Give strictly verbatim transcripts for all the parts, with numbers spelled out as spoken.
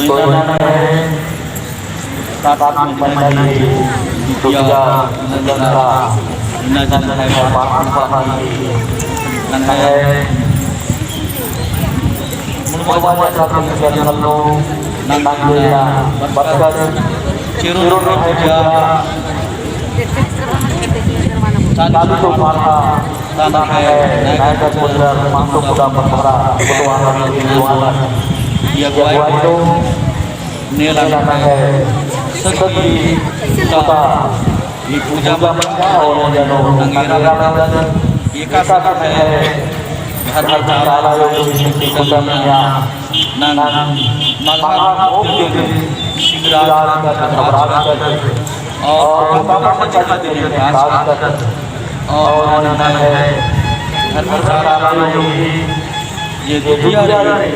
कोई ना है, साथ में मनाई, दुनिया नंदन का, नंदन है, पापन पापन, नंदन है, मुड़वा जाता है, नंदन है, बरकत, चिरुन पूजा, चालू तो माता, ताना है, नायक पुत्र, मांगो पुरा पत्रा, पुतवाना, पुतवाना, ये अगुवाई तो नेला है, सती सुता, ये पूजा मंडप और जनो, नंगेरा मंडप, ये का सब है, धर्म ताला, ये कुछ नहीं कुछ नहीं है। नंग मलहा मुक्ति सिंगराज का नवरात्र और बाबा का दिन खास और नंग है धर्मशाला में ये दुनिया रे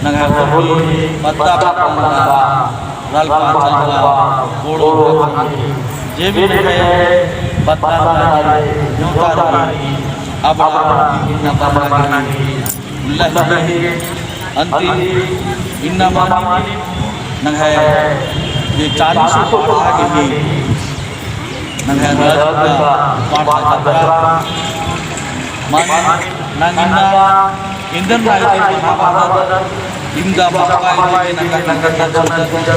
नंग है पद्दा पद्दा रल पाचल का बोड़ो जे भी है पद्दा रे न्योता रे अब इन्ना पद्दा रे उल्ला ही अन्ती इन्ना मानी नंग है ये चालीस को पढ़ा के ही नंग है राज का पाठ का मानी नंग इन्ना इंदन राज के पढ़ा बादर इंदा बाबा के नंग नंग नंग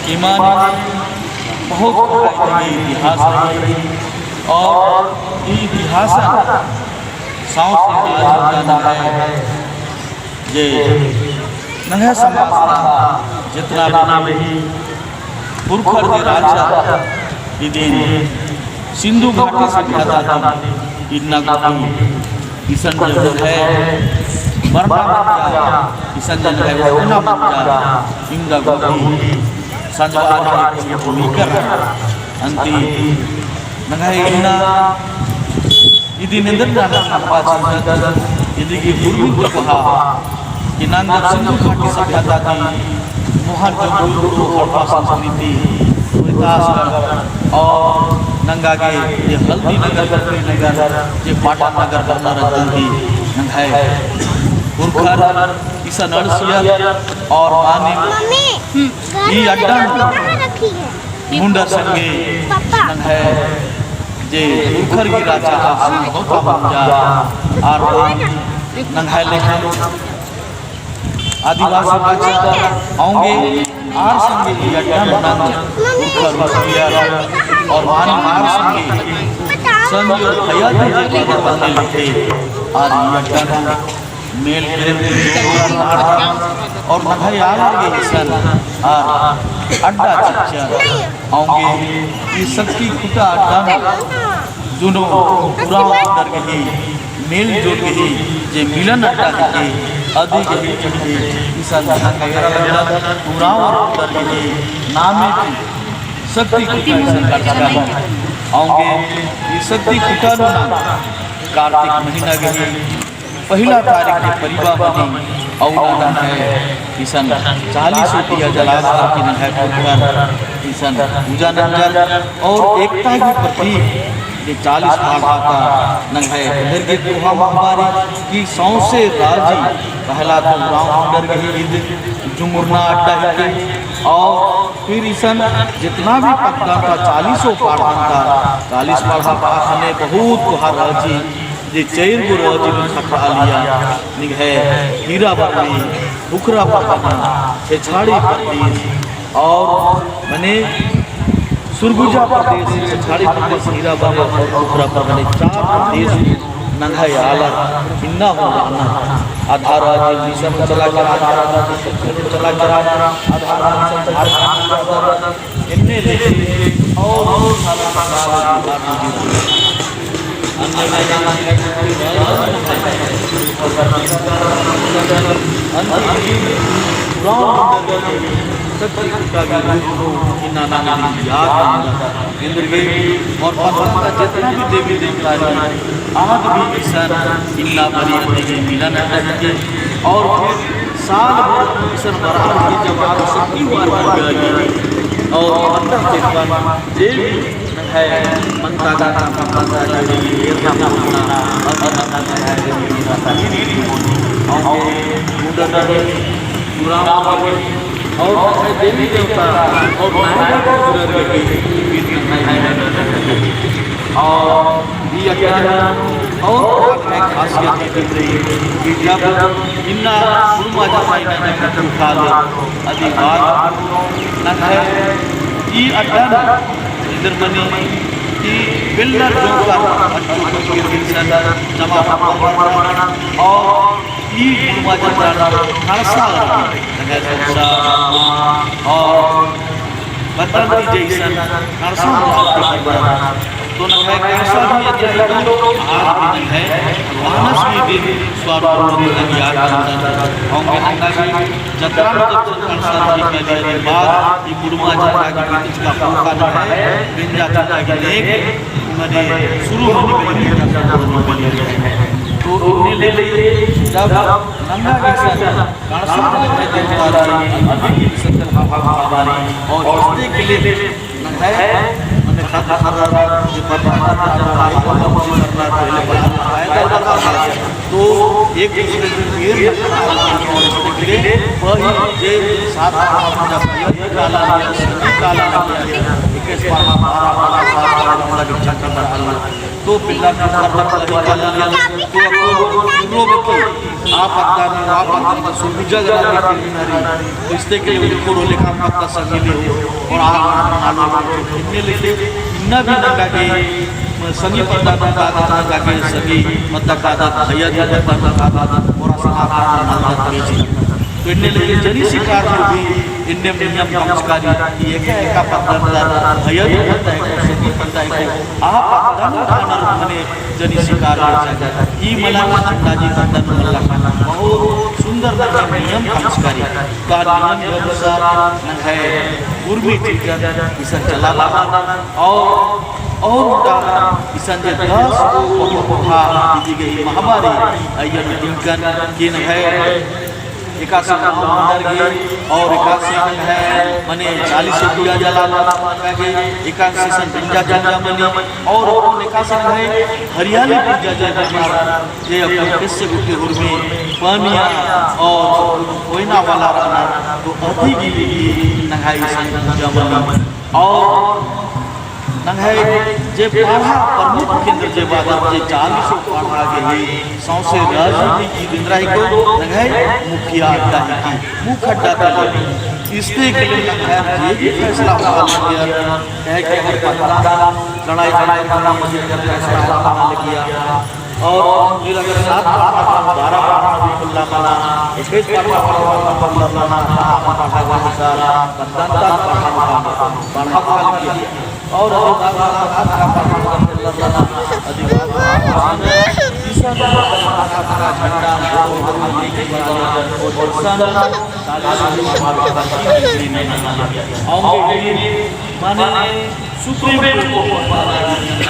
कि मानी बहुत पुरानी इतिहास है और ये इतिहास साउथ इंडिया का नंग है जे नंग है समाज जितना भी पुरखर जे राजा इदिन सिंधु घाटी सभ्यता इन्ना गुटी इसन जे है बरना बच्चा इसन जे है उना बच्चा इंदा गुटी संजवार के भूमिका अन्ती नंग है इन्ना इदी नेंदर नाना हड़प्पा चिन्हत, इदी की हुरमी तपहा, कि नांदर सिंधु घाटी सभ्यता ती मोहनजोदड़ो हड़प्पा संस्कृति, विकास और नंगा के ये हल्दी नगर, करकरी नगर, ये पाटन नगर बरना रचन ती नंग है। पुरखर इसन अड़सियर और माने ई अड्डा नू मुंडर संगे नंग है जे पुरखर की राजा आसन होता मंजा आर नंग है लेकिन आदिवासी राजा औंगे आर संगे ई अड्डा नू नंग पुरखर उठियर और माने आर संगे संग और भैया दीजे बाबा बने लिखे आर ई अड्डा नू मेल खेल और नंग्है आलर गे इसन आर अड्डा चिच्चर औंगे ई शक्ति खुटा अड्डा नू जुनो उराँव ओन्टर गही मेल जोल गही जे मिलन अड्डा हिके अदी गही चढ़के इसन नंग्है आलर उराँव ओन्टर गही नामे की शक्ति खुटा इसन करचका औंगे ई शक्ति खुटा नू नंग कार्तिक महीना गही पहला तारीख के परिबा मनी अउर नंग्है इसन चालीस दिया जलाकर की नंग्है पुरखर इसन पूजा नंजर और एकता की प्रतीक ये चालीस पड़हा ता नंग्है इधर के कोहा महबारी की सौंसे राजी पहला तो उराँव ओन्टर गही ईद जुमुरना अड्डा हिके और फिर इसन जितना भी पद्दा ता चालीसो पड़हा ता चालीस पड़हा पा हने बहुत कोहा राजी जे चैर गो राजी नू खटरा लिया निंग्है हीरा बर्री, खुखरा परगना, छेछाड़ी प्रदेश और मने सुरगुजा प्रदेश, छेछाड़ी प्रदेश, हीरा बर्री और खुखरा परगना चार प्रदेश नंग्है आलर इन्ना हूँ रअनर। आधा राजी उड़ीसा नू चला केरा, आधा राजी छत्तीसगढ़ नू चला केरा, आधा राजी झारखंड एन्ने देखे और और पद्दा ता जितना भी देवी देवता रई, आद भी इसन इन्ना बारी अदी गही मिलन अड्डा हिके और फिर साल भर इसन बराबर के जब आद शक्ति वार होई गही और पद्दा चेतवन जे भी है मनता का मनता का जो भी एरना पोतना और पद्दा का जो भी मनता का और और देवी देवता और नायका के जुड़ल रही। और ई अड्डा और एक खासियत रही कि जब इन्ना कुड़मा जब इन्ना जब उठा लो, अदी बाद नंग्है ई अड्डा इधर मनी ई पिल्लर जोकर अड्डा के दिल से जमा और ई कुड़मा जतरा कड़सा नंग्है कड़सा और बतंती जैसन कड़सा मुसाफिर की बरना। तो नंग्है कड़सा भी अतरा तो आज भी नंग्है मानस की दिन स्वारूप नंग्है याद करता। और मैं अंदाज जतरा में जब कड़सा निकाली के बाद ई कुड़मा जतरा की बीच का मौका नंग्है बिंजा जतरा की नेक मने शुरू होने के लिए तो इन्ने ले जब नंगा के साथ कड़सा में देवता जी अभी संकल्प हमारी और इसके लिए नंग्है मने खत खत जे पता तो एक दूसरे से गिर और इसके लिए वही जे सात काला इक्कीस बारह बारह बारह सात बारह बारह तो पिल्ला की बारह बारह तो रो बकी आप अद्दा में आप अद्दा में सुबुजा जला के फिर नारी तो इसके लिए उनको रोले का पत्ता संगी ले हो और आप नालो इन्ने लेके इन्ना भी नंगा के संगी पत्ता नंगा नंगा के संगी पत्ता का आदत भैया जी पत्ता नंगा और असला नाला तो इन्ने लेके जनी शिकार को भी इन्ने नियम कमचकारी कि एका एका पत्ता नंगा भैया जी पत्ता है संगी पत्ता है आ पत्ता नंगा मने जनी शिकार कर जाता। ई मला अंदाजी पत्ता नंगा बहुत सुंदर नंगा नियम कमचकारी। का नियम के अनुसार नंग्है उर्मी चिकन इसन चला लाना और और उटा इसन जे दस को कोहा दीदी गई महामारी अय्यन टिकन के नंग्है एकासे नंग्है और एकासे नंग्है मने चालीस पूजा जला लाना के एकासे सन बिंजा जला मनी और अपन एकासे नंग्है हरियाली पूजा जला ये अपन किस्से गुट्ठी हुरमी पनिया और कोयना वाला रहना तो अति की नंग्है इसन पूजा मनी और नंग्है जे पड़हा प्रमुख केंद्र जे बादर जे चालीस पड़हा के ही सौंसे राजनीति की बिंद्रा ही को नंग्है मुखिया अड्डा ही की मुख अड्डा के लिए इसते के लिए नंग्है जे भी फैसला होना लगिया कहे कि हर पता लड़ाई झगड़ा करना मुझे कर फैसला होना लगिया और फिर अगर सात पड़हा बारह पड़हा भी खुला मना इक्कीस पड़हा खुला मना पड़हा के अनुसार पद्दंता पड़हा पड़हा और माने सुप्रीम कोर्ट मतलब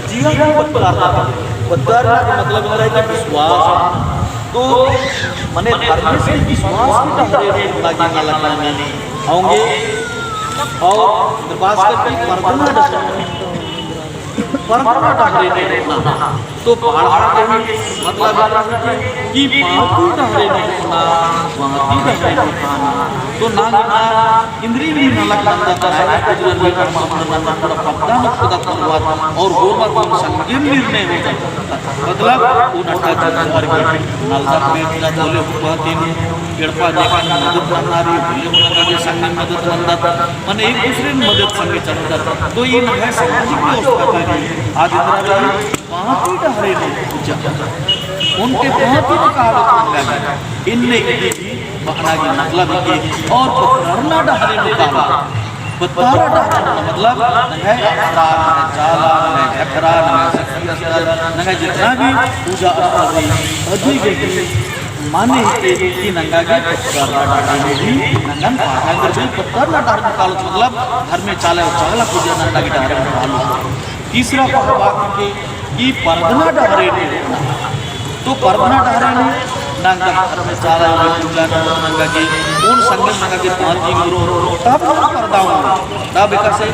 जिया को बतरना, बतरना का मतलब होता है कि विश्वास। तो मने धर्मेस की विश्वास की डहरे लागे ना लगना नहीं होंगे। और निर्वास करके परदना डहरे, परदना डहरे नहीं होना। तो पड़हा के ही मतलब कि पापी डहरे नहीं होना, वहाँ की डहरे नहीं होना। तो ना, ना इंद्री भी नलख नंदा ता है, कुछ भी काम नंदा ता, थोड़ा पद्दा नंदा ता, और गोर बार संगीन निर्णय हो जाता। मतलब, उन अड्डा जुड़ार की नलदत में जुड़ात होले हुआ तीन एड़पा जेकन मदद नन्ना रई, होले हुआ का जे संगे मदद नन्ना, मने एक दूसरे मदद संगे चलता। तो ये नंग्है सामाजिक व्यवस्था के लिए आज इतना भी पाँती डहरे नू पूजा। ओन्टे पाँती नू कालो तो नंगा, इन्ने इदी की बअना की मतलब की और बतरना डहरे नू कालो। बतरना डहरे नू मतलब है अखड़ा, है चाला, है झखरा, है सखिया। नंगा जितना भी पूजा स्थल रई, अदी गे माने हिके कि नंगा गे पत्थर ना डहरे नू ही, नंगन पाड़ा गे पत्थर ना डहरे नू कालोत, मतलब धर्मे चाला, चाला पूजा नंगा गे डहरे नू कालोत। तीसरा बात हिके कि परदना डहरे नू, तो परदना डहरे नू नंगा धर्मे चाला पूजा नंगा गे, उन संगे नंगा गे पाँच दिन गुरु, तब परदा उन तब एकासे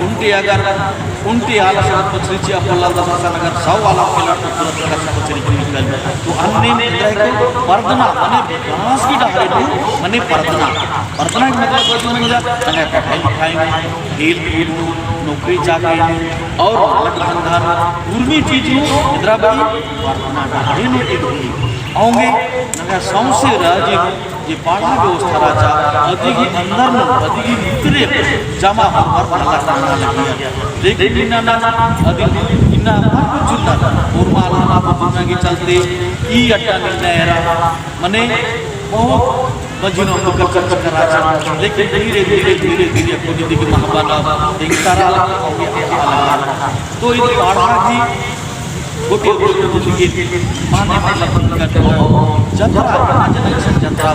उन्टे अगर, उन्टे आलर से पछरी चिआ पोल्ला दस असन अगर सौ आलर केलर तो तुरंत एकासे पछरी चिआ निकल। तो अन्ने में रह के परदना, मने विकास की डहरे नू, मने परदना। परदना के मतलब बजू मंजा, नंगा पढ़ाई लिखाई नू, खेल कूद नू, नौकरी चाकरी नू, और अलग धंधा नू, उर्मी चीज नू, इतरा बई परदना डहरे नू इद हुई। औंगे नंगा सौंसे राजी नू जे पाड़ा व्यवस्था रहचा, अदी गही अंदर नू, अदी गही भीतरे जमा होरमर नलख नना लगिया। लेकिन इन्ना ना, अदी इन्ना मल बुझुरनर, होरमा आलर मल बुझुरना के चलते, ई अड्डा निर्णय एरा, मने बहुत मझी नू दुख चर्चा रहचा। लेकिन धीरे, धीरे, धीरे, धीरे, अक्कु दीदी गही महबा नू, इन्ना तारा लगा, तो ई पाड़ा गही गोटे गोटे बुझ के माने मतलब इनका तो जतरा, जतरा, जतरा।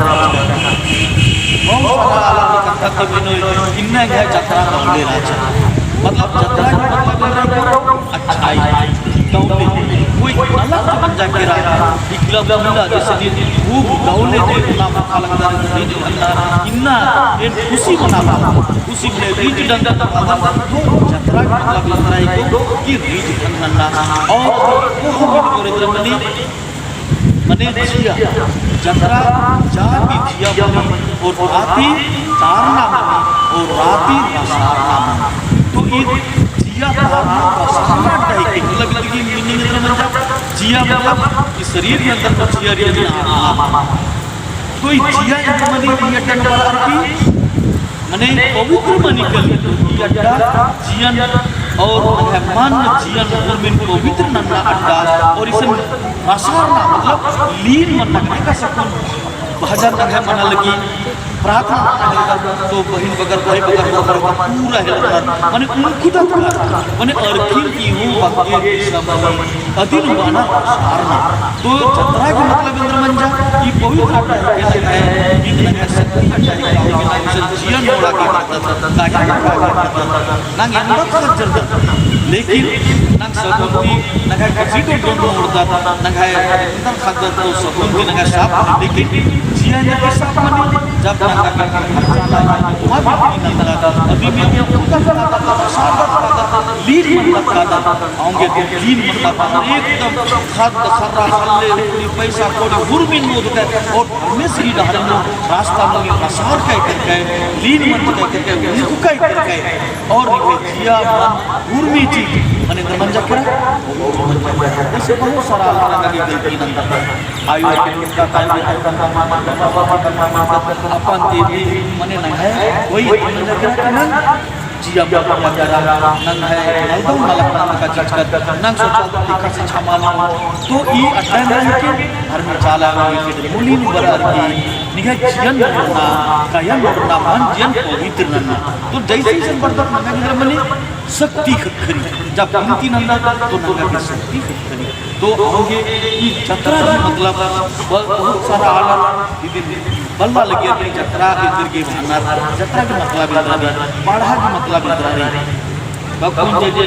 बहुत सारा आलर कत्था के बिनोय, इन्ना एंग्है जतरा दौले रहचा। मतलब जतरा के मतलब इन्ना अच्छाई, दौले। कोई अलग से मंजा केरा, इकला बिल्ला जैसे कि खूब दौले दे, इन्ना मखा लगता है, इन्ना, इन्ना, एन खुशी मनाबआ। खुशी मने रीझ ढंग नन्ना, तो जतरा के मतलब इतरा ही को कि रीझ ढंग नन्ना। और वो हम इतरा मनी, मने जिया, जतरा जाति जिया मनी, और राती तारना मनी, और राती रसारना मनी। तो ई जिया तारना रसारना अड्डा हिके, मतलब इदी गही meaning इतरा मंजा, जिया मतलब कि शरीर के अंदर तो जिया रीझ नन्ना। तो ई जिया इतरा मनी, ई अड्डा नंबर अरबी मने पवित्र मनी कली, ई अड्डा जियन और नंग्है मन जियन उर्मिन पवित्र नन्ना अड्डा, और इसन रसारना मतलब लीन मन्ना का सकून भजन नंग्है मना लगी, प्रार्थना नंग्है लगी, तो बहिन बगर, भाई बगर, बगर, बगर पूरा हेलरनर, मने उनकुदत कर, मने अरखिन की हूँ बग्गे दिशा मनी, अदिन बअना रसारना। तो जतरा के मतलब इन्द्र मंजा, ई पवित्र अड्डा हिके नंग्है, ई नंग्है शक्ति अड्डा हिके, ई नंग्है जिया नोड़ा के मतलब, काया नोड़ा के मतलब, नंग एन्दा खज्जर दत, लेकिन नंग सगुन ती, नंग्है कजी तो डोन मोड़दत, नंग्है एन्दा खज्जर तो सगुन ती नंग्है साफ, लेकिन जिया नंग्है साफ मनी, जब नंगा के खर्चा ला, वहाँ भी नंगा, अभी मैं उनका खज्जर दत, साफ दत, लीन मन दत, औंगे तो लीन मन दत, एकदम खद्द खर्रा खल्ले, उखड़ी पैसा कौड़ी हुरमिन मोद के, और धर्मेस ही डहरे नू रास्ता नू रसार कय करके, लीन मन कय करके, उनको कय करके, और निके जिया मन उर्मी चीज, मने मंजा केरा, ऐसे बहुत सारा आलर नंगा गे गलती नंदत। आयो के कुत्ता ताई के कुत्ता मार, अपन देवी, मने नंग्है, कोई मंजा केरा कि नंग जिया बरआ केरा, नंग्है मलदम मलक नंग का चिचकत, नंग सोचल तो दिखा से छमाल। तो ई अड्डा नंग के धर्म चाला नंग के मूली नू बरअर की निंग्है जियन नोड़ना, काया नोड़ना, मन जियन पवित्र नन्ना। तो जैसे ही संपर्क नंगा गिरा मने शक्ति खक्खरी, जब विनती नंदा तो नंगा की शक्ति खक्खरी। तो औंगे ई जतरा की मतलब ब-, बहुत सारा आलर इदिन बल्ला लगिया कि जतरा इदिर गे बअनर, जतरा के मतलब इतरा रई, पाड़ा के मतलब इतरा रई। भगवान जे जे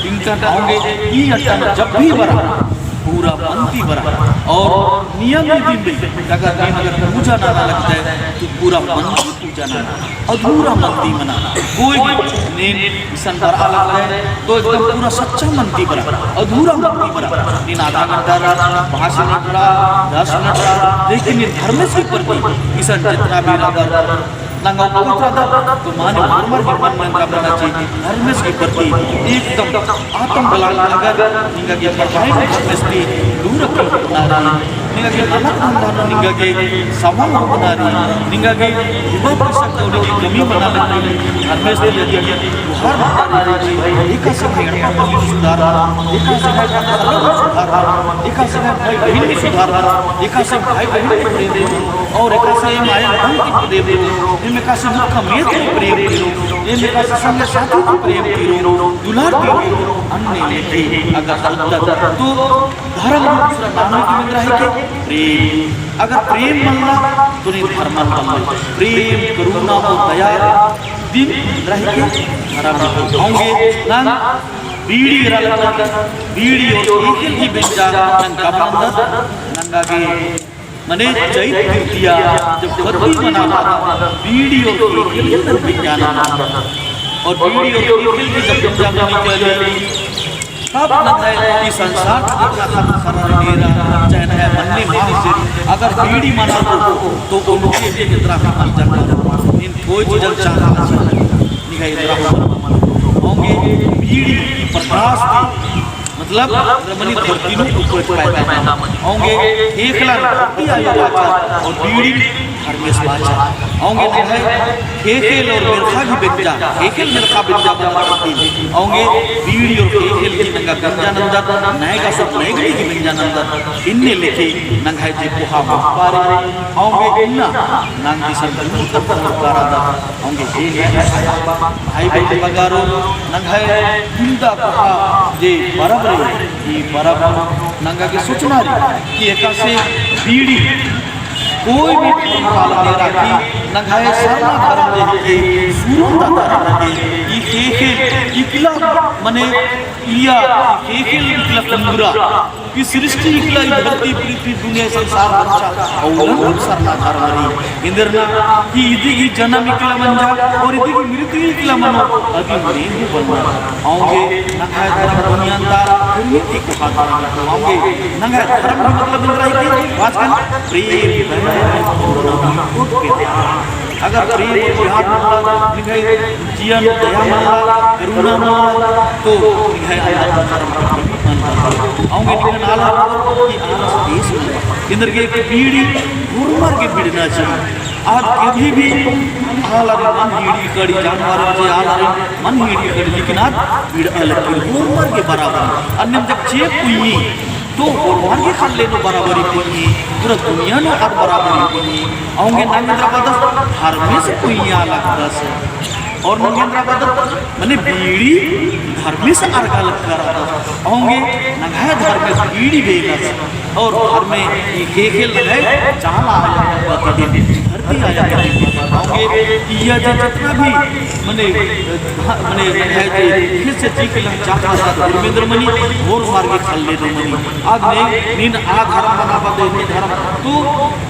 इनका औंगे ई अड्डा नू जब भी बरआ, पूरा मन ती बरआ। और नियम इदिन रई, अगर नीन अगर पूजा नना लगदय, तो पूरा मन ती पूजा नना। अधूरा मन्ती मना, कोई भी नीन इसन बरआ लगदय, तो एकदम पूरा सच्चा मन्ती बरआ, अधूरा मन्ती बरआ। नीन आधा घंटा रआ, पाँच मिनट रआ, दस मिनट रआ, लेकिन नीन धर्मेस के प्रति इसन जितना भी रअदर, नंगा उक्कत रअदर, तो माने होरमर गे मन नंगा मना चाहिए, धर्मेस के प्रति एकदम आत्म बलान अगर निंगा गे पढ़ाई में धर्मेस ती दूर रखना रई, निंगा गे नलख नंदन, निंगा गे सवाल नंदन, निंगा गे इबा पैसा कौड़ी की कमी मना लगी, धर्मेस ती अदिन गुहार नंदन, एकासे एड़पा पल्ली सुधार, एकासे एड़पा पल्ली सुधार, एकासे भाई बहिन सुधार, एकासे भाई बहिन प्रेम और एकासे माया बंधन प्रेम, एम एकासे मुख्य मेत प्रेम, एम एकासे संग साथी प्रेम, दुलार प्रेम, अन्ने लेखे अगर सुधार तो धर्म दूसरा नाम की मिल रही के प्रेम। अगर प्रेम मल्ला तो नीन धर्म मल्ला। प्रेम, करुणा और दया दिम रही के धर्म। औंगे नंग बीड़ी रलता, बीड़ी और ख़ेख़ेल की बेंजा नंग कब नंदत, नंगा गे मने चैत तृतीया जब कत्ती मनाबअदत, बीड़ी और ख़ेख़ेल की नंग बेंजा नंदत। और बीड़ी और ख़ेख़ेल की जब बेंजा नंदत, तब नंग्है ई संसार ती खतम करर डेरा, चाहे नंग्है मन्ने मास जे, अगर बीड़ी मना तो, तो उनके भी इन्द्रा हूँ मल जंगा। इन कोई चीजन चाला, निंग्है इन्द्रा हूँ मल। औंगे बीड़ी प्रकाश ती, मतलब, मनी धरती नू उपज पैदा मनी। औंगे ख़ेख़ेलन धरती आयो बाचा, और बीड़ी धर्मेस बाचा। औंगे नंग्है ख़ेख़ेल और मेर्ख़ा की बेंजा, ख़ेख़ेल मेर्ख़ा बेंजा बअदत। औंगे बीड़ी और ख़ेख़ेल की नंगा बेंजा नंदत, नैगा सब नैगनी की बेंजा नंदत। इन्ने लेखे नंग्है जे कोहा बारे, औंगे इन्ना नंग इसन दूर तक बरदत। औंगे हे भाई बहिन बगारो, नंग्है इवंदा कोहा जे परब रई, ई परब नंगा गे सोचना रई कि एकासे बीड़ी कोई भी धर्म काला डेरा की नंग्है सरना धर्म जे हिके, सुरुता धर्म हिके, ई ख़ेख़ेल इकला मने इया, ई ख़ेख़ेल इकला कुन्दुरा, ई सृष्टि इकला, ई धरती पृथ्वी दुनिया संसार बच्चा, अउलन सरना धर्म रई। एन्देरना कि इदी गही जनम इकला मंजा और इदी गही मृत्यु इकला मनो, अदिन नीन हूँ बन्ना। औंगे नंग्है धर्म दुनिया ता उर्मिति कोहा धर्म। औंगे नंग्है धर्म ही मतलब एन्देर हिके, बाचकन प्रेम, दया, करुणा और प्यार। अगर प्रेम और प्यार मल्ला, निंग्है जिया नू दया मल्ला, करुणा मल्ला, तो निंग्है अंदर धर्म मल्ला। औंगे निंगन आलर कि आलस देश मल्ला। एन्देरगे बीड़ी होरमर गे बिड़ना चाहिए। आद कभी भी आलर मल बीड़ी कड़ी, जानवर जे आलर मल बीड़ी कड़ी, लेकिन आद बिड़आ लगी होरमर गे बराबर। अन्नेम जब चेंप कुइय्या तो होरमर गे ख़ल्ले नू बराबरी कुइय्या, पूरा दुनिया नू आद बराबरी कुइय्या। औंगे नंग एन्देर बअदस धर्मेस कुइय्या लगदस। और नंग एन्देर बअदस, मने बीड़ी धर्मेस अरगा लगदस। औंगे नंग्है धर्मेस बीड़ी बेलस। और धर्मे ई ख़ेख़ेल नंग्है चाला आया बअदस, धरती आया बअदस। औंगे इया जे जितना भी मने, हाँ, मने नंग्है जे फिर से जी के लन चाला ता धर्मेस एन्देर मनी, होरमर गे ख़ल्ले नू मनी। आद ने, नीन आ धर्म मनाबअदय, नी धर्म, तो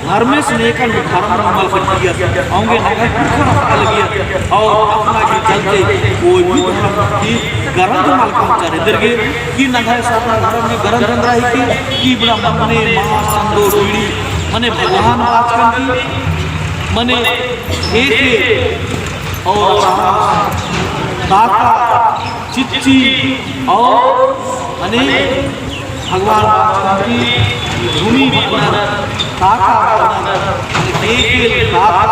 धर्मेस नेकन धर्म नू मल कटियर। औंगे नंग्है पुरखर अख़आ लगियर, और अख़ना गही चलते कोई भी धर्म की गरंध मल कमचर। एन्देरगे कि नंग्है सरना धर्म में गरंध एन्देर हिके कि इबड़ा मन्ने मास संदो बीड़ी, मने भगवान बाचकन की, मने ख़ेख़ेल और ताका, चिच्ची और मने भगवान बाचकन की भूमि बअनर, ताका बअनर, मने ख़ेख़ेल, ताका,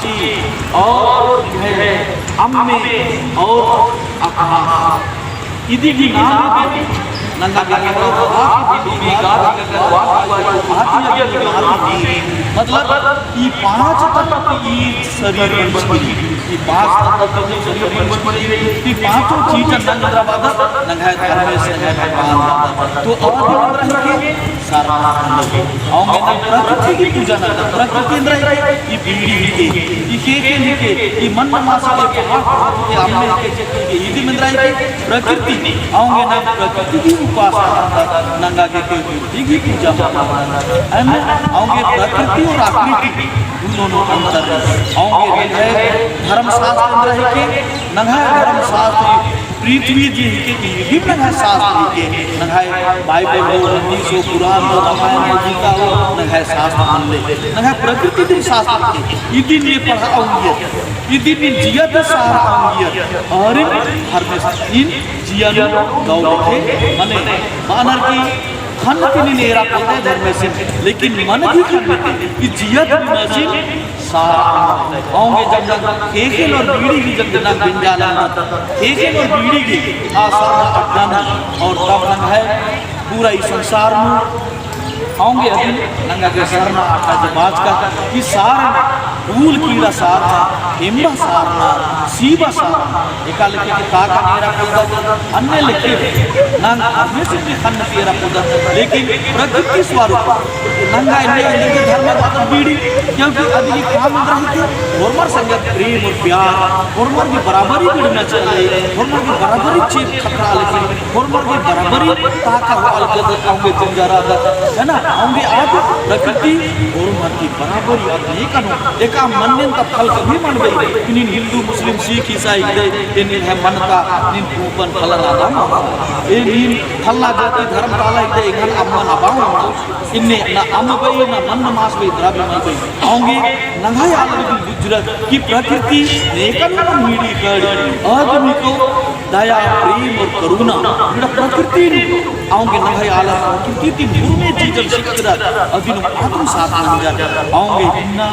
चिच्ची और है अम्मे और अख़ा। इदी गही नाम नंगा गे मतलब ई पाँच तत्व ई शरीर मंजकी रई, ई पाँच तत्व ई शरीर मंजकी रई, ई पाँचों चीज नंग एन्देर बअदस, नंग्है धर्मेस, नंग्है भगवान। तो अब एन्देर हिके सरना धर्म। औंगे नंग प्रकृति गही पूजा नंदन, प्रकृति एन्देर हिके, ई बीड़ी हिके, ई ख़ेख़ेल हिके, ई मन्न मास के पहाड़ के अम्मे के चिच्ची के, इदी एन्देर हिके प्रकृति। औंगे नंग प्रकृति गही उपासना नंदन, नंगा गे कोई मूर्ति गही पूजा मल नंदन। औंगे प्रकृति और आकृति दोनों नू अंतर रई। औंगे नंग्है धर्मशास्त्र एन्देर हिके, नंग्है धर्मशास्त्र पृथ्वी जे हिके कि इदिम नंग्है शास्त्र हिके, नंग्है बाइबल हो, हदीस हो, कुरान हो, रामायण हो, गीता हो, नंग्है शास्त्र मल्ले। नंग्है प्रकृति दिम शास्त्र हिके, इदिन ने पढ़आ ओंगियर, इदिन ने जिया ती सहारा ओंगियर, अरिम धर्मेस नीन जिया नू दव लेखे मने, बअनर की खन्न ती नीन एरा पोद्दय धर्मेसिन, लेकिन मन गही खन्न ती, ई जिया ती नीन असिन सारा। औंगे जब नंग ख़ेख़ेल और बीड़ी गही जब नंग बेंजा लगदत, ख़ेख़ेल और बीड़ी गही आ सरना अड्डा नू, और तब नंग्है पूरा ई संसार नू औंगे अदिन नंगा गे सरना अड्डा जे बाचका, ई सारना, फूल कीड़ा सारना, एम्बा सारना, सीबा सारना, एका लेखे कि ताका नीन एरा पोद्दत, अन्ने लेखे नंग धर्मेसिन भी खन्न ती एरा पोद्दत, लेकिन प्रकृति स्वरूप नंगा एन्ने एन्ने के धर्म बादत बीड़ी, क्योंकि अदिन काम रही थे, होरमर संगे प्रेम और प्यार, होरमर की बराबरी बिड़ना चाहिए, होरमर की बराबरी चेप खतरा लेकिन होरमर की बराबरी ताका होआ लगदत, औंगे जिंदा रअदत, है ना? औंगे आद प्रकृति होरमर की बराबरी आद नेकन हो। एका मन्नेन ता फल कभी मल बई। नीन हिंदू, मुस्लिम, सिख, ईसाई हिकदय, ए नीन है मनता, नीन पूपन फलाना आदम। ए नीन फलना जाति धर्म ता आला हिकदय, एंगन अम्मन अबावन। इन्ने ना अम्म बई, ना मन्न मास बई, दरा भी मल बई। औंगे नंग्है आलर भी बुझरत कि प्रकृति नेकन मन मीड़ी कड़ी, आदमी को दया, प्रेम और करुणा, इड़ा प्रकृति नू, औंगे नंग्है आलर प्रकृति ती मुरमे चीजन सिखरत, अदिन आदम साथ नंजर, औंगे इन्ना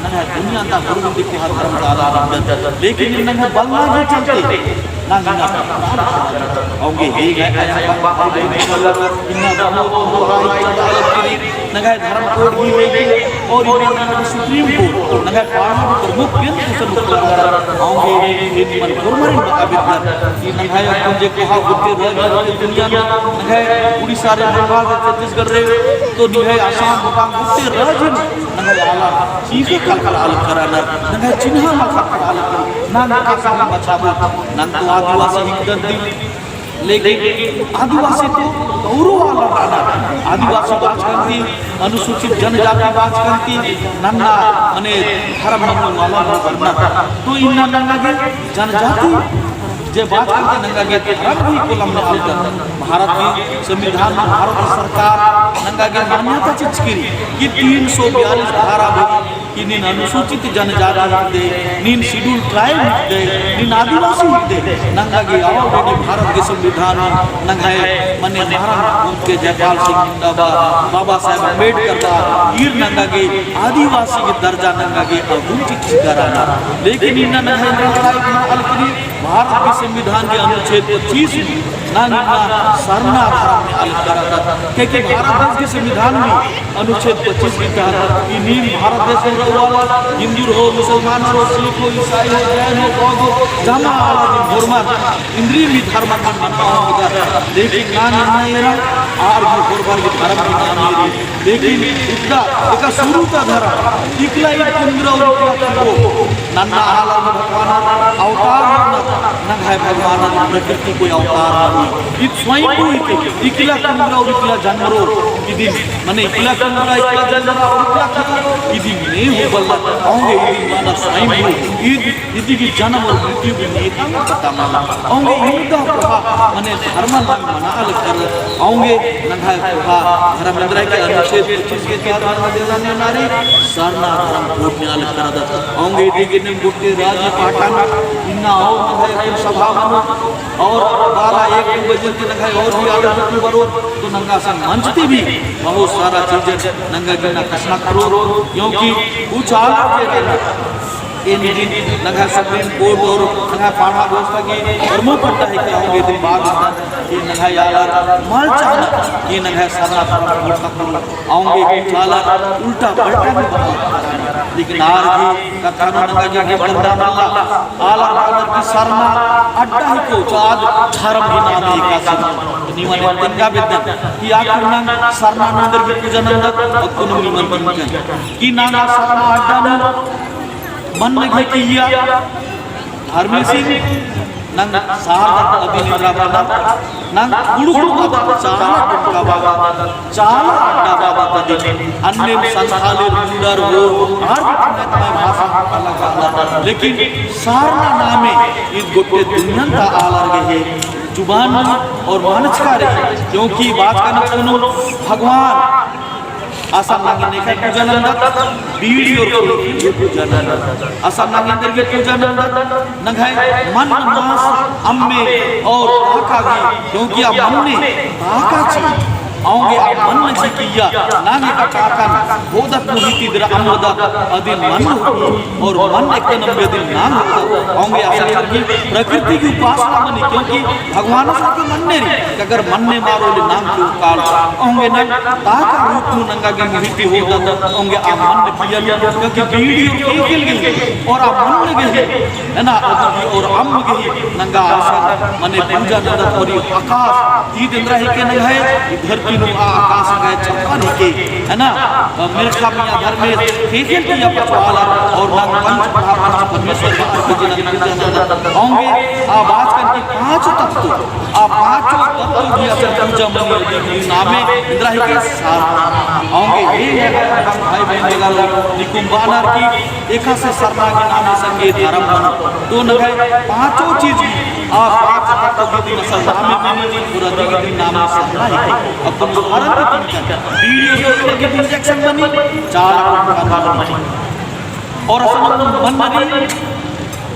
नंग्है दुनिया ता गुरु दिक्कु हाथ धर्म ता आलर नंजर, लेकिन इन्ना नंग्है बलना के चलते, नंग इन्ना, औंगे हे गए, इन्ना बनो, बनो, नंग्है धर्म कोड भी लेके और इन्ना नंग्है सुप्रीम कोर्ट, नंग्है पार्टी प्रमुख केंद्र कुसन उत्तर औंगे इन मन गुरमरिन बता बिदर कि नंग्है अपन जे कोहा गुट्टे राज गुट्टे दुनिया नंग्है उड़ीसा रे, बंगाल रे, छत्तीसगढ़ रे, तो निंग्है आसाम, भूटान गुट्टे राज नंग्है आला चीज कल कल आल कराना, नंग्है चिन्हा मल कल कल आल कराना, नंग का सब बचाबो, नंग तो आदिवासी हिकदन दी, लेकिन आदिवासी तो गौरव आलर रअनर। आदिवासी बाचकन ती, अनुसूचित जनजाति बाचकन ती, नन्ना मने धर्म मन्नु आलर रअनर। तो इन्ना नंगा गे जनजाति जे बाचकन ती नंगा गे धर्म भी कोलम में आलर। भारत की संविधान में भारत की सरकार नंगा गे मान्यता चिचकी रई कि तीन सौ बयालीस धारा भी कि नीन अनुसूचित जनजाति हिकदय, नीन schedule tribe हिकदय, नीन आदिवासी हिकदय, नंगा गे already भारत के संविधान नंग्है मने महाराणा प्रताप के जयपाल सिंह दा बा, बाबा साहेब अम्बेडकर दा, ईर नंगा गे आदिवासी के दर्जा नंगा गे अगुम चिच्चका रअनर। लेकिन इन्ना नंग्है लड़ाई ना अलग रई, भारत के संविधान के अनुच्छेद पच्चीस नू नंग इन्ना सरना धर्म में अलग करता, क्योंकि भारत देश के संविधान में अनुच्छेद पच्चीस के तहत कि नीम भारत देश में रहुआ वाला हिंदू रहो, मुसलमान रहो, सिख हो, ईसाई हो, जैन हो, बौद्ध हो, जमा वाला नीम होरमर इन्द्रिम धर्म में मन्ना होगा। लेकिन ना निर्णय एरा आर भी होरमर की धर्म की नाम मेरी। लेकिन इकला एका शुरू ता धर्म इकला ईद कुन्दुरौ इकला को नन्ना आलर भगवान अवतार नन्ना नंग्है भगवान प्रकृति कोई अवतार नहीं। ईद स्वयंभू इकला कुन्दुरौ इकला जनमरो इदिन मने इकला कुन्दुरा, इकला जनमरा, इकला खतरा, इदी ने हो बल्ला, औंगे इदी माना साइम हो, इद, इदी की जनम और मृत्यु की नेता पता माना, औंगे इदा कोहा, मने धर्म लंग मना अलग कर, औंगे नंग्है कोहा, धर्म इंद्रा के अनुच्छेद पच्चीस के तहत नंग्है देना ने नारी, सरना धर्म कोड ने अलग कर दा, औंगे इदी के ने गुट्टे राजी पाटन, इन्ना और नंग्है सभा मनो, और बारह एक बजे ती नंग्है और भी आगे बरो, तो नंगा संग मंच ती भी बहुत सारा चीज नंगा गे इन्ना कछनखरओ, क्योंकि कुछ आलर जे रअनर, एन दिन नंग्है सुप्रीम कोर्ट और नंग्है पाड़ा व्यवस्था की प्रमुख अड्डा है कि औंगे इदिन बात कि नंग्है आलर मल चाहनर कि नंग्है सरना धर्म कोड ख़क्खरओ। औंगे कुछ आलर उल्टा पल्टा भी बआ लगनर। लेकिन आर गही कत्था नू नंगा गे बरना मल्ला। आलर बअनर कि सरना अड्डा हिको चाद धर्म ही नाम एकासे। निमन तेंगा बेद्दन कि आखिर नंग सरना नू एन्देरगे पूजा नंदत, अक्कुन निमन तेंगकन कि नंग सरना अड्डा नू मन्न गे किइय्या धर्मेसिन नंग सार अदिन एन्दरा बअदत, नंग कुँड़ुख़ कुँड़ुख़ बअदत, चाला टोंका बअदत, चाला अड्डा बअदत अदिन, अन्नेम संथाली, मुंडा, हो, आर भी तंग्है तंग्है भाषा अलग अलग, लेकिन सरना नामे ईद गोट्टे दुनियन ता आलर गही जुबान और मानचका रई, क्योंकि बाचका नू कुनो भगवान असन नंग नेखय पूजा नंदत, बीड़ी और कुड़ुख़ पूजा नंदत। असन नंग एन्देरगे पूजा नंदत, नंग्है मन्न मास अम्मे और ताका गे, क्योंकि आ मन्ने ताका ची। औंगे आ मन्न चिकिया, नांग एका काकन होदत मुहिती दरा अम्बदत, अदिन मन्न होती, और मन्न एकन अम्बे अदिन नांग होदत। औंगे असन की प्रकृति की उपासना मनी, क्योंकि भगवान सब के मन्ने रई, अगर मन्ने मारो ले नांग के उकाल। औंगे नांग ताका रूप नू नंगा गे मुहिती होदत, औंगे आ मन्न पियल, क्योंकि बीड़ी और केकेल गही, और आ मन्न गही, है ना, और अम्ब गही नंगा आसन मने पूजा नंदत। और ई आकाश, ई एन्दरा हिके नंग्है, ई धरती नू आ आकाश नंग्है छप्पन हिके, है ना। अ, मेरखा मियाँ धर्मेस केकेल किया पचवाला और नांग पंच महा पंच परमेश्वर बअर की जिना पूजा नंदत। औंगे आ बाचकन की पाँच तत्व, आ पाँचों तत्व की असन पूजा मनी अदी गही नामे एन्दरा हिके सरना। औंगे हे भाई बहिन बगल निकुम बानर की एकासे सरना के नामे संगे धरम मनो। तो नंग्है पाँचों चीज, आ पाँच तत्व गही असन नामे मनी, और अदी गही नामे सरना हिके। अब तुम हरन की चिंता, बीड़ी और केकेल गही injection मनी, चाला टोंका मनी। और असन मन्न रई,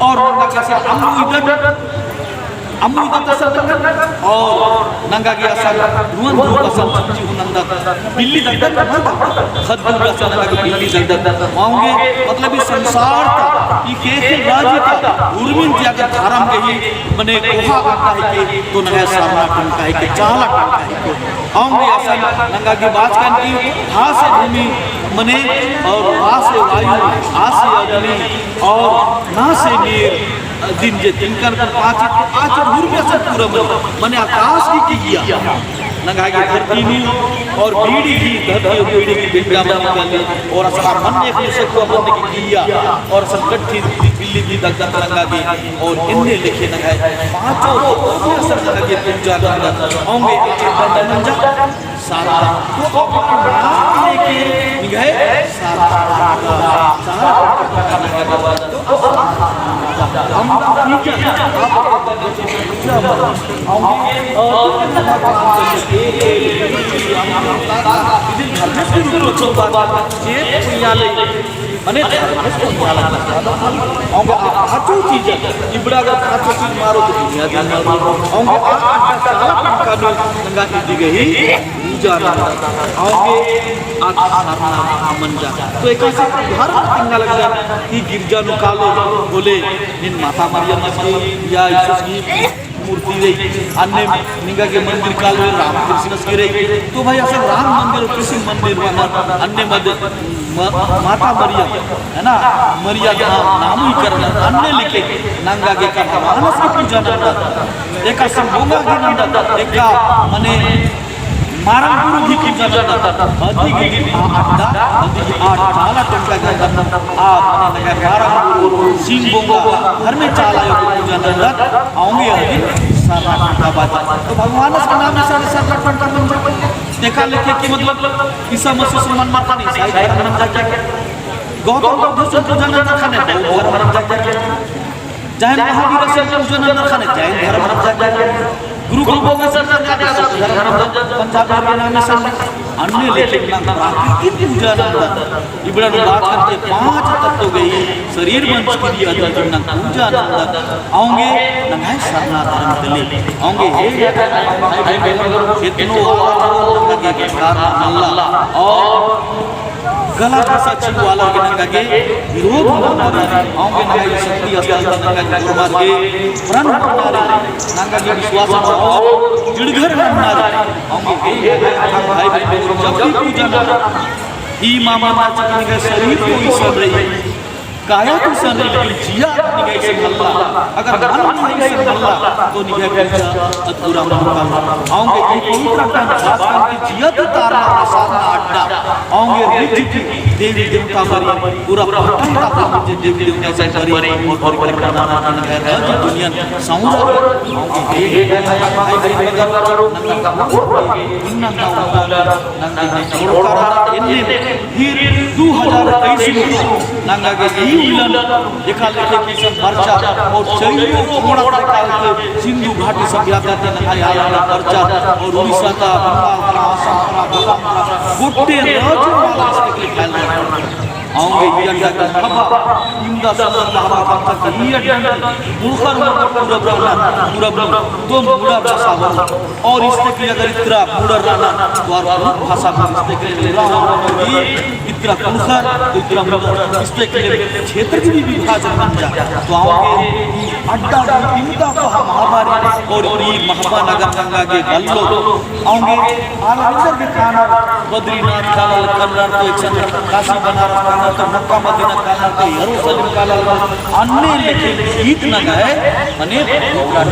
और नंगा गे असन अम्बु इदत, अम्बु इदत असन नंदत, और नंगा गे असन धुवन धूप असन चिच्ची हूँ नंदत, बिल्ली दगदत, खद्दू असन नंगा गे बिल्ली दगदत। औंगे मतलब ई संसार ता, ई केकेल राजी ता, उर्मिन ती अगर धरम गही मने कोहा अड्डा हिके, तो नंग्है सरना टोंका हिके, चाला टोंका हिके। औंगे असन नंगा गे बाचकन की हासे भूमि मने और वासे वायु, आसे अग्नि और नासे नीर, अदिन जे तिंकन को पाँच, पाँच उर्मी असन पूरा मनी, मने आकाश की किया। नंगा गे धरती नू और बीड़ी की, धरती और बीड़ी की बेंजा मनी काली, और असन मन्न एक दूसरे को मन्न की किया, और असन कट्ठी बिल्ली भी दगदत नंगा गे, और एन्ने लेखे नंग्है पाँचों तत्व असन नंगा गे पूजा नंदत। औंगे एक बंदा मंजा सरना। तो अपना नाम लेके निंग्है सरना। सरना। तो अम्बा पूजा, पूजा, औंगे, और इदिन धर्मेस के रूप में चोबा, जे पुण्यालय मने धर्मेस पुण्यालय। औंगे आ पाँचों चीज, इबड़ा अगर पाँचों चीज मारो तो दुनिया दिन मारो। औंगे आ, आ, आ, आ, आ, नंगा इदी गही पूजा नंदत। औंगे आ सरना मंजा। तो एकासे धर्म तिंगा लगदन कि गिरजा नू कालो होले नीन माता मरियम की या यीशु की मूर्ति रई, अन्ने निंगा गे मंदिर काल में राम कृष्ण की रई। तो भाई, असन राम मंदिर और कृष्ण मंदिर में अन्ने मद-, म-, माता मरियम, है ना, मरियम ना-, नाम ही करना, अन्ने लेके नंगा गे का मानस की पूजा नंदत, एका सिंह बोंगा की नंदत, एका मने मारंग गुरु की पूजा नंदत, अदी गे आ अड्डा, अदी गे आ चाला टोंका गही नंदत, आ मने नंगा मारंग गुरु, सिंह बोंगा, हर में चाला आयो की पूजा नंदत, औंगे अदिन सरना टोंका बाचकन। तो भगवानस का नाम से सरना टोंका मंजा। देखा लेखे कि मतलब ईसा मसीह से मन माता नहीं, ईसाई धर्म नंजा। गौतम बुद्ध से पूजा नंजा ख़ने बौद्ध धर्म नंजा। जैन महावीर से पूजा नंजा ख़ने जैन धर्म नंजा। गुरु गोविंद से नंजा ख़ने सिख धर्म नंजा। पंजाबी हरियाणा में सब अन्ने लेकिन ना प्राकृतिक पूजा नंजा। इबड़ा नू बाचकन के पाँच तत्व गही शरीर मंजकी रई अदिन नंग पूजा नंदत। औंगे नंग्है सरना धर्म तले। औंगे हे एतनो आलर नंगा गे सरना मल्ला। और गलत दिसा चिऊ आलर गे नंगा गे विरोध नन्ना रई। औंगे नंग्है शक्ति अस्ता नंगा गे धर्म गे प्रण नन्ना रई। नंगा गे विश्वास और दृढ़ नन्ना रई। औंगे हे भाई बहन जब भी पूजा नंदत ई मा मना चिआ कि निंग्है शरीर तो इसन रई, काया तो इसन रई, लेकिन जिया निंग्है इसन मल्ला। अगर मन निंग्है इसन मल्ला, तो निंग्है पूजा अधूरा मनो कालो। औंगे ई पवित्र अड्डा खास करके जिया ती तारना प्रसाद ना अड्डा। औंगे रिझ की देवी देवता मरी, पूरा पटन ता जे देवी देवता सब मरी, और परिक्रमा नना निंग्है राज दुनिया संवरा। औंगे हे भाई बहन, नंगा नंगा नंगा गे छोड़कारा एन्ने फिर दू हजार तेईस नू नंगा गे ई उल्लन एका लेखे की सब बरचा और चैयो कोड़ा प्रकार के सिंधु घाटी सभ्यता ती नंगा आलर बरचा और उड़ीसा ता, बंगाल ता, आसाम ता, गोड्डा ता, गोट्टे राज्य वाला इसके फैल रहा है। औंगे ई अड्डा की हवा, इमदा सुंदर हवा, ई अड्डा की मुड़खर मुड़खर पूरब रहना, पूरब तो मुड़ा भाषा हो। और इससे कि अगर इतरा मुड़ा रहना, तो और बहुत भाषा को इससे कि मुड़ा हो, इतरा मुड़खर, इतरा मुड़ा, इससे कि क्षेत्र की भी विभाजन बन जा। तो औंगे ई अड्डा की इमदा को महामारी और ई महानगर गंगा के बल्लो औंगे आलर एन्देर गे कानर, बद्रीनाथ कालर, कन्नर तो एकसन काशी बनारस कानर तो मक्का मदीना कानर तो यरूशलेम कालर, अन्ने लेखे ईद नंग्है, मने कोड़ा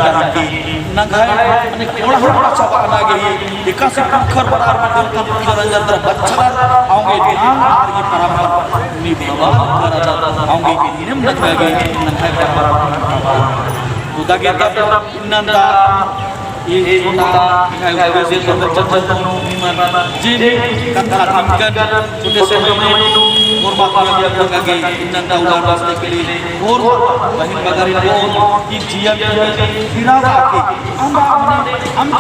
नंग्है, मने कोड़ा हर पाछा बअना गे ही, एकासे पुरखर बरअर, देवता पुरखर अंजर दरा बछरअर, औंगे नाम आर की परम्परा निभाबआ करदत, औंगे के नियम नंग्है गे, नंग्है परम्परा। तो दगे तब इन्नन दा ई छोटा, ई है, उपदेश और बचन निमन, जे भी कत्था तिंकन, छोटे से मइनू, और बात भी आप लोग आगे, इन्नन दा उदार रास्ते के लिए, और बहिन बगरी को, कि जिया भी फिरा बाकी, अम्बा, अम्बा, अम्बा,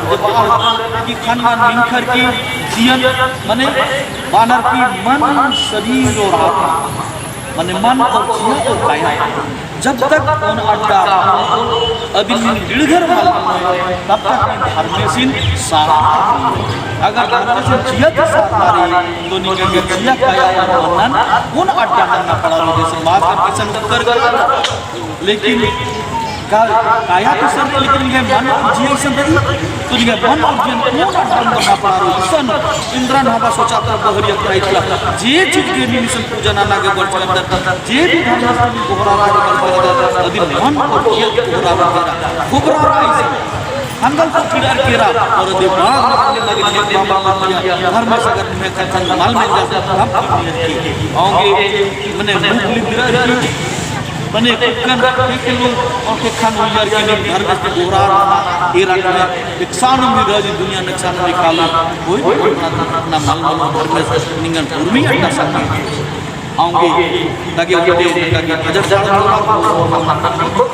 और जब आप, कि खानदान निंखर की, जियन, मने, बानर की मन, शरीर और आत्मा, मने मन और जिया और काया। जब तक ओन अड्डा अदिन नीन बिड़घर मल, तब तक नीन धर्मेसिन साथ। अगर धर्मेसिन जिया ती साथ नारी, तो निंगा गे जिया काया और मनन ओन अड्डा नन्ना पड़ा रई, जैसे मास्टर किसन उत्तर कर। लेकिन का-, काया तो सर, लेकिन निंगा मन और जिया इसन रई, तो निंगा मन और जिया ओन अड्डा नन्ना पड़ा रई, इसन इन्द्रन हवा सोचा तो बहरिया काई इतला, जे चीज के नीन इसन पूजा नना गे बरचका रअदर, जे भी धर्मेस ती गोहरारआ गे बरचका रअदर, अदिन मन और जिया ती गोहरारआ केरा, गोहरारआ इसन। हंगल को चिड़र केरा, और अदि बाग में लगे बाबा मानिया, धर्मेस अगर में कथन मल में जा, तब की औंगे, मने मुख लिद्रा की, मने कुक्कन, कुक्कन और कुक्कन उजार की नीम धर्मेस ती गोहरारआ, एरा में एकसानुम भी राजी दुनिया नकसान में काला, कोई भी ना, ना मल मनो धर्मेस निंगन उर्मी अड्डा संगे। औंगे, ताकि उनके, ताकि भजन चालू हो।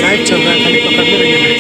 साइड चल रहा है, खाली पकड़ने रहिए।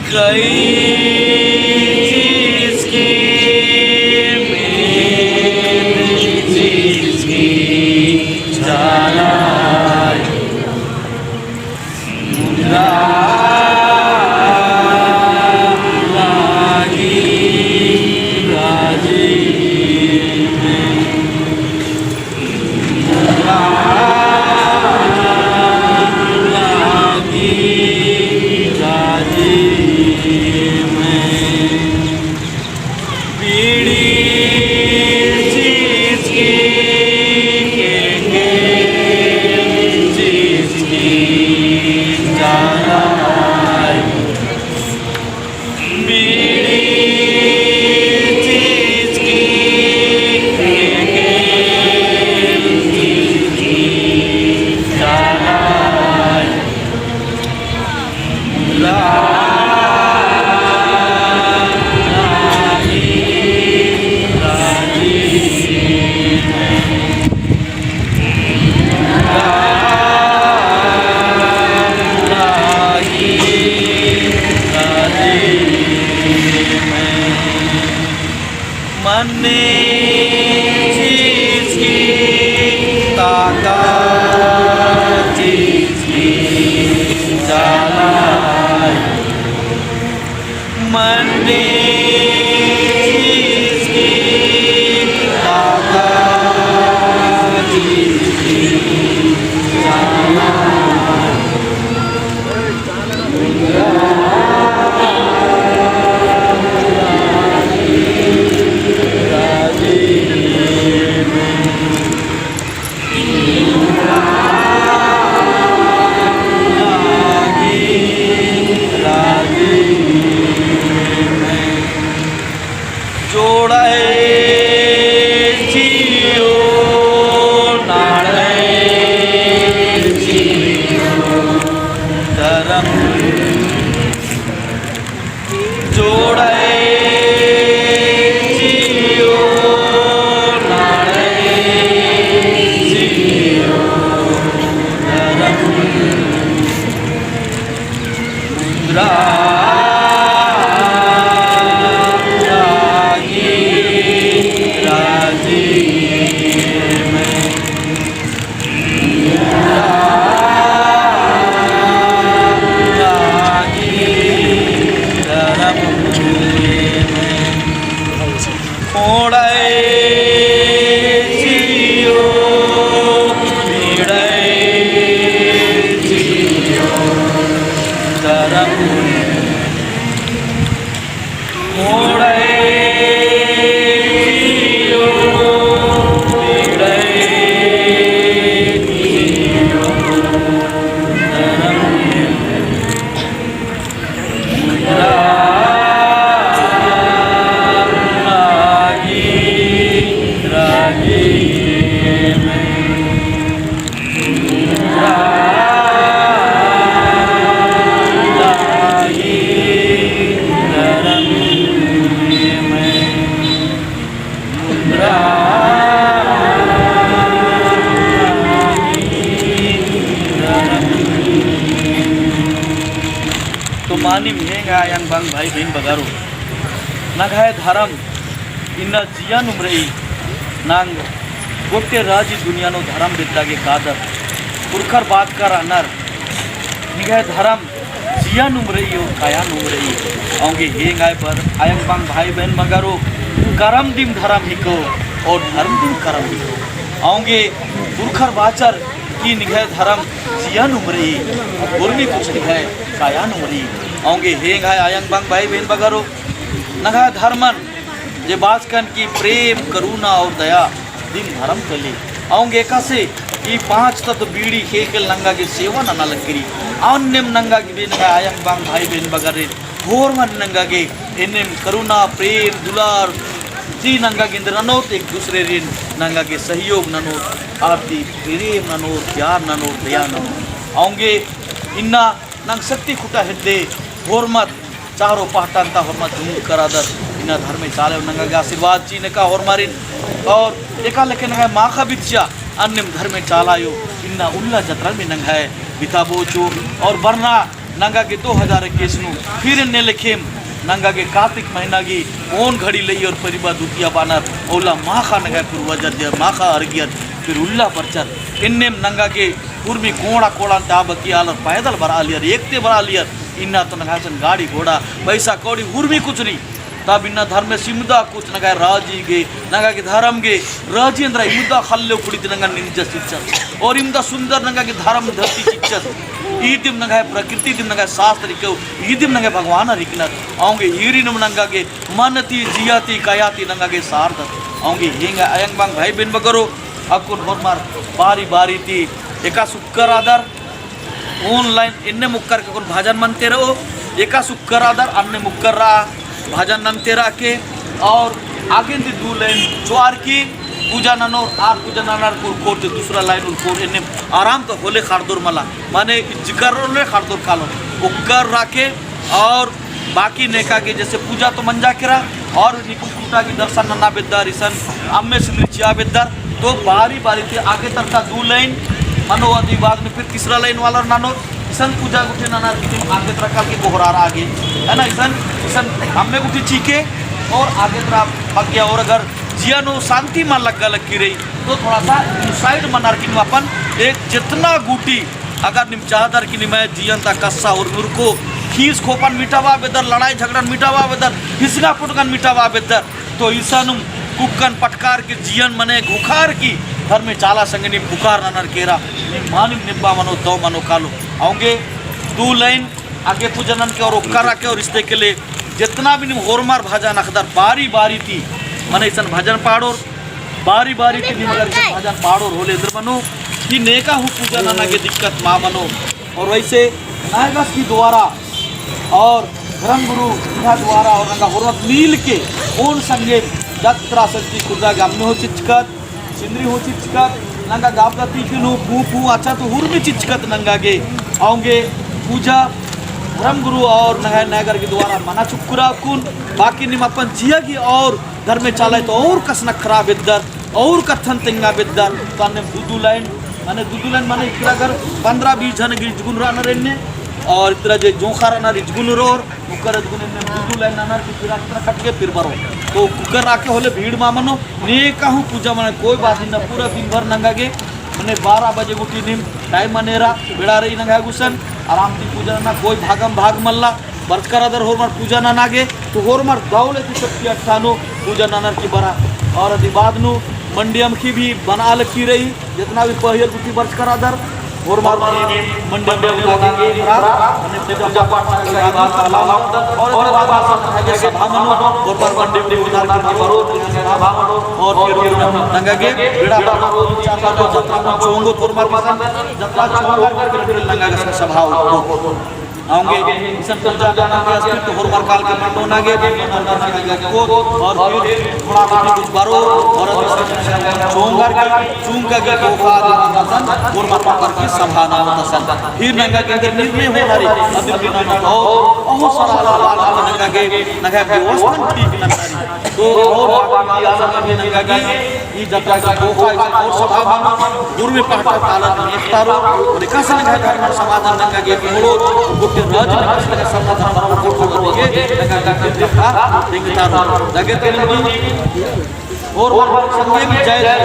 कई चीज की मेद चीज की चाला बीड़ी चीज की, के, के चीज की चाला। बीड़ी चीज की, के, के चीज की चाला। मन्ने चीज की, ताका चीज की चाला। मन्ने चीज की, ताका चीज की चाला। जोड़ाए जियो, नाड़ाए जियो, धरम जोड़ाए जियो, नाड़ाए जियो, धरम रागी राजी में। रागी धरम में। खोड़ाए जियो, भिड़ाए जियो, धरम। खोड़ाए जियो, भिड़ाए जियो, धरम। तो मानिम हेंगा आयंग बंग भाई बहिन बगरो, नंग्है धरम इन्ना जिया नुम रई, नांग गोट्टे राजी दुनिया नू धरम बेद्दा गे कादर, पुरखर बाचकर अनर, निंग्है धरम जिया नुम रई और काया नुम रई। औंगे हेंगाय बर आयंग बंग भाई बहिन बगरो, करम दिम धरम हिको और धरम दिम करम हिको। औंगे पुरखर बाचर कि निंग्है धरम जिया नुम रई, उर्मी कुछ निंग्है काया नुम रई। औंगे हेंगाय आयंग बंग भाई बहिन बगरो, नंग्है धरमन जे बाचकन कि प्रेम, करुणा और दया दिम धरम कली। औंगे एकासे ई पाँच तत्व बीड़ी खेखेल नंगा गे सेवा नना लगी रई। अन्नेम नंगा गे भी नंगा आयंग बंग भाई बहिन बगरिन होरमर नंगा गे एन्नेम करुणा, प्रेम, दुलार ती नंगा गे इन्द्र ननोत, एक दूसरेरिन नंगा गे सहयोग ननोत, आर ती प्रेम ननोत, प्यार ननोत, दया ननोत। औंगे इन्ना नंग शक्ति खुटा हेद्दे होरमत चारो पहटा ता होरमत झुंड करादत, इन्ना धर्मे चाला आयो नंगा गे आशीर्वाद चिअना का होरमारिन। और एका लेखे नंग्है माखा बिच्छा अन्नेम धर्मे चाला आयो इन्ना उल्ला जतरा में नंग्है बिताबओ चो। और बरना नंगा गे दो हजार इक्कीस नू फिर एन्ने लेखेम नंगा गे कातिक महीना गी ओन घड़ी लई और परिबा दुतिया बानर ओला माखा नंगा पूर्वजर दियर माखा अरगियर फिर उल्ला बरचर। एन्नेम नंगा गे उर्मी कोड़ा कोड़ा ता बकी आलर पैदल बरआ लियर, एकते बरआ लियर। इन्ना तो नंगा सन गाड़ी घोड़ा पैसा कौड़ी उर्मी कुछ नहीं। तब इन्ना धर्मेस इमदा कुछ नंगा राजी गे, नंगा गे धर्म गे, राजी एन्दरा इमदा खल्ले उखड़ी ती नंगा निंजा चिच्चस। और इमदा सुंदर नंगा गे धर्म धरती चिच्चस। ईदिम नंगा प्रकृति दिम नंगा शास्त्र के, ईदिम नंगा भगवान हिकनर। औंगे ईरिनम नंगा गे मन ती, जिया ती, काया ती नंगा गे सारदत। औंगे हेंगा अयंग बंग भाई बेन बगरो, अक्कुन होरमर बारी बारी ती एका सुक्कर आदर online एन्ने मुक्कर के कुन भजन मनते रओ, एका सुक्कर आदर अन्ने मुक्कर रआ भजन नन्ते रआ के, और आगे ती दू line चोअर की पूजा ननोर, आर पूजा ननर कुर कोर ते दूसरा line उर कोर, एन्ने आराम तो होले खाड़दोर मला, माने इज्जकर होले खाड़दोर कालो, ओक्कर रआ के, और बाकी नेका गे जैसे पूजा तो मंजा केरा, और निकुल कुटा की दर्शन नना बेद्दर, इसन अम्मे सिंदरी चिआ बेद्दर, तो बारी बारी ती आगे तरता दू line मनो, अदी बाद में फिर तीसरा line वाला ननोर, इसन पूजा गुट्ठी ननर की आगे तरका के गोहरार आगे, है ना, इसन, इसन अम्मे गुट्ठी चीके और आगे तरफ भाग्य, और अगर जिया नू शांति मा लग्गा लग्गी रई, तो थोड़ा सा side मनर की अपन एक जितना गुट्ठी अगर नीम चाहदर की निम्है जियन ता कस्सा और नुरको, खीस खोपन मिटाबआ बेद्दर, लड़ाई झगड़न मिटाबआ बेद्दर, हिसगा पुटगन मिटाबआ बेद्दर, तो इसानुम कुक्कन पटकार के जियन मने घुखार की धर्मे चाला संगे नीम पुकार ननर केरा, नीम मानिम निब्बा मनो, दव मनो कालो। औंगे दू line आगे पूजा नन के और ओक्कर रआ के और इस्ते के लिए जितना भी नीम होरमर भजन अख़दर बारी बारी ती मने इसन भजन पाड़ोर, बारी बारी ती निम्है भजन पाड़ोर होले एन्देर मनो कि नेका हूँ पूजा नना गे दिक्कत मा मनो। और वैसे नैगस की द्वारा और धर्म गुरु इन्ना द्वारा और नंगा होरमर मिल के ओन संगे जतरा शक्ति खुर्दा गे अम्मे हूँ चिचकत, सिंदरी हूँ चिचकत, नंगा गाबदा तीखिल हूँ, फूँ फूँ अच्छा तो हुरमी चिचकत नंगा गे। औंगे पूजा धर्म गुरु और नंगा नैगर के द्वारा मना चुक्करा कुन, बाकी नीम अपन जिया गे और धर्मे चाला तो और कस नखरा बेद्दर, और कत्थन तेंगा बेद्दर, तो अन्ने दू दू line, माने दू दू line माने इकड़ा अगर पन्द्रह बीस झन गे इजगुन रअनर एन्ने, और इतरा जे जोंख़ा रअनर इजगुन रओर, ओकर इजगुन एन्ने दू दू line ननर की फिर अतरा खट के फिर बरओ। तो ओकर रआ के होले भीड़ मा मनो, नेका हूँ पूजा मना कोई बात नहीं ना, पूरा दिन भर नंगा गे, माने बारह बजे गुट्ठी नीम time मनेरा, बेड़ा रई नंगा गुसन, आराम ती पूजा नना, कोई भागम भाग मल्ला, बरचका रअदर होरमर पूजा नना गे, तो होरमर दव ले ती शक्ति अट्ठा नू पूजा ननर की बरा। और अदी बाद नू मंडी अमख़ी भी बना लगी रई, जितना भी पहियर गुट्ठी बरचका रअदर, होरमर मंडी अमख़ी बना लगी रई, मने पूजा पाठ नना के बाद नू और अदी बाद नू सभा मनो, होरमर मंडी अमख़ी बना लगी रई, और फिर नंगा गे बेड़ा पार चार पाँच जतरा चोंगो होरमर पसंद, जतरा चोंगो करके फिर नंगा गे सभा हो। औंगे इसन पूजा नना के अस्तित्व होरमर काल के मंडोना गे, और फिर थोड़ा सा कुछ बरो, और अभी सब चोंगर के, चुंग के गोखा आदि नंदन, होरमर पकर की सभा नंदन सन। फिर नंगा गे अगर निर्णय हो हरी, अभी भी नंदन हो, बहुत सारा आला आला नंगा गे, नंगा व्यवस्था ठीक नंदन। तो और बाकी आला नंगा गे, ई जतरा की गोखा इसन और सभा मनो, गुरु में पहटा ताला में एकतारो, और एकासे नंगा धर्म समाज नंगा गे मोड़ो, गुट्टे राज नंगा सभा धर्म को गे, नंगा गे एकतारो। जगे तेरे और संगे भी जय जय।